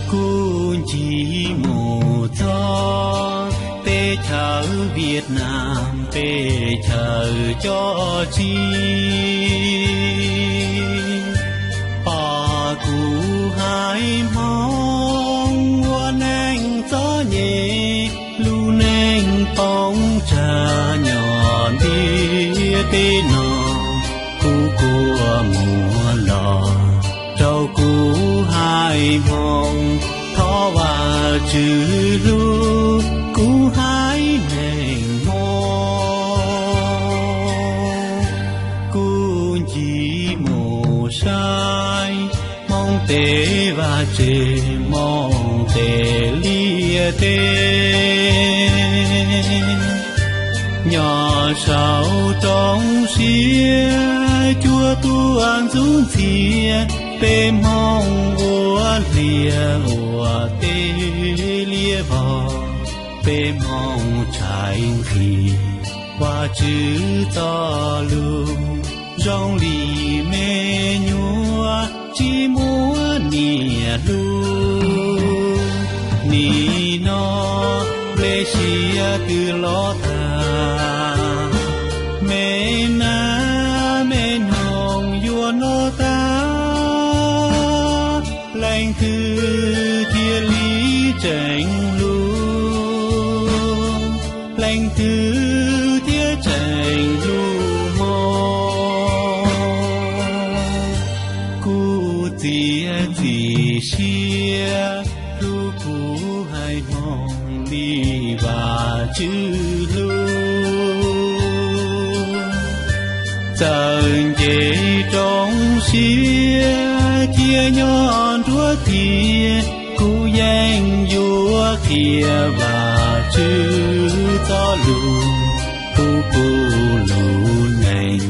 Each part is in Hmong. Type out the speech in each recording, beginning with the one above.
Kuv ncig mus txog teb chaws Vietnam, teb chaws cov txi, pom kuv haiv Hmoob ua neej txom nyem, lub neej poob tsag nyob ntiaj teb no. Kuv kua muag los rau kuv haiv Hmoob, thov Vajtswv hlub kuv haiv neeg Hmoob. Kuv ncig mus saib Hmoob tej vaj tse, Hmoob tej liaj teb, nyob saum roob siab cuaj tuaj ntxub ntxhias, peb Hmoob ua liaj ua teb liab vog, peb Hmoob tshais nqhis Vajtswv txoj lus zoo li me nyuam tsis muaj niam hlub. Nim no nplej siab twb los tag, me nab me noog yuav noj tag, leej twg thiaj li tseem hlub, leej twg thiaj tseem hlub Hmoob. Kuv txiav txim siab hlub kuv haiv Hmoob li Vajtswv hlub. Txawm nce roob siab thiab nyob nruab tiaj, kuv yeej yuav qhia Vajtswv txoj lus, kuv pub lub neej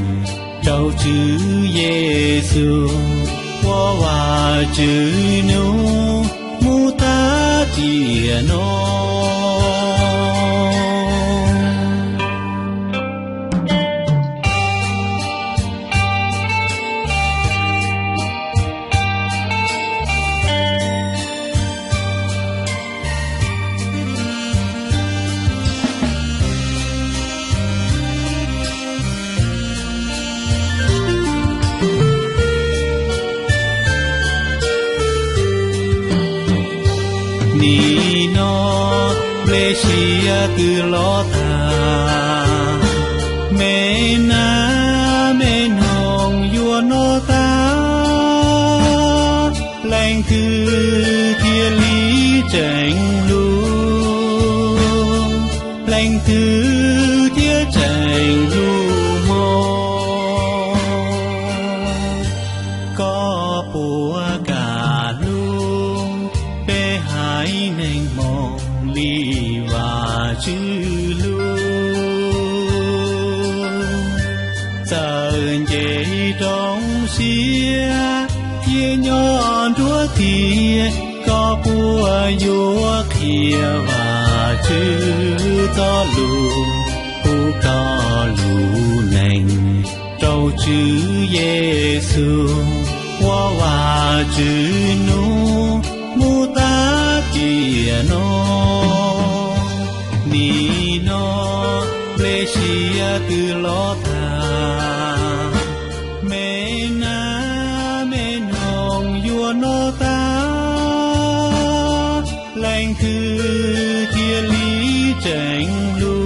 rau Tswv Yexus, ua Vajtswv nus mus tag tiam no. Nim no nplej siab twb los tag, me nab me noog yuav noj tag, leej twg thiaj li tseem hlub, leej twg thiaj tseem hlub Hmoob. Koj puas kam hlub peb haiv neeg Hmoob li Vajtswv hlub? Txawm nce roob siab thiab nyob nruab tiaj, koj puas yuav qhia Vajtswv txoj lus, pub koj lub neej rau Tswv Yexus, ua Vajtswv nus mus tag tiam no? Nim no nplej siab twb los tag, me nab me noog yuav noj tag, leej twg thiaj li tseem hlub?